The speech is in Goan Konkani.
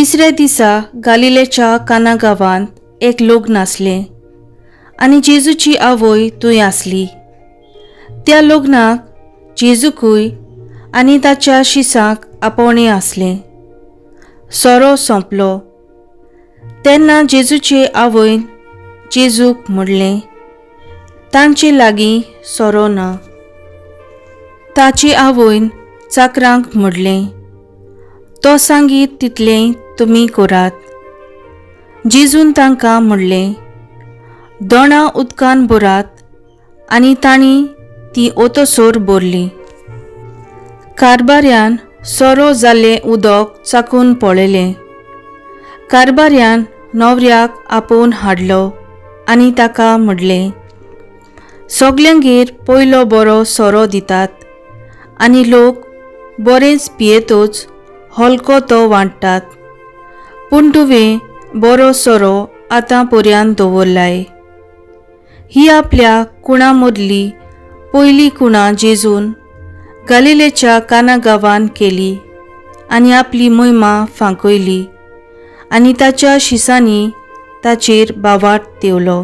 तिसऱ्या दिसा गालिलेच्या काना गांवांत एक लग्न आसलें आनी जेजूची आवय थंय आसली. त्या लग्नाक जेजूकूय आनी ताच्या शिसांक आपोवणें आसलें. सोरो सोंपलो तेन्ना जेजूचे आवयन जेजूक म्हणलें, तांचे लागीं सोरो ना. ताचे आवयन चाकरांक म्हणलें, तो सांगीत तितलें तुमी करात. जेजून तांकां म्हणलें, दोणां उदकान भरात आनी तांणी ती ओतोसर भरली. कारबाऱ्यान सोरो जाल्लें उदक चाकून पळयलें. कारबाऱ्यान न्हवऱ्याक आपोवन हाडलो आनी ताका म्हणलें, सगल्यांगेर पयलो बरो सोरो दितात आनी लोक बरेंच पियेतच हलको तो वांट्टात, पूण तुवें बरो सोरो आतां पर्यंत दवरलाय. ही आपल्या कुणा मदली पयली कुणा जेजून गालिलेच्या काना गांवान केली आनी आपली मोहिमा फांकयली आनी ताच्या शिसांनी ताचेर बावाट तेवलो.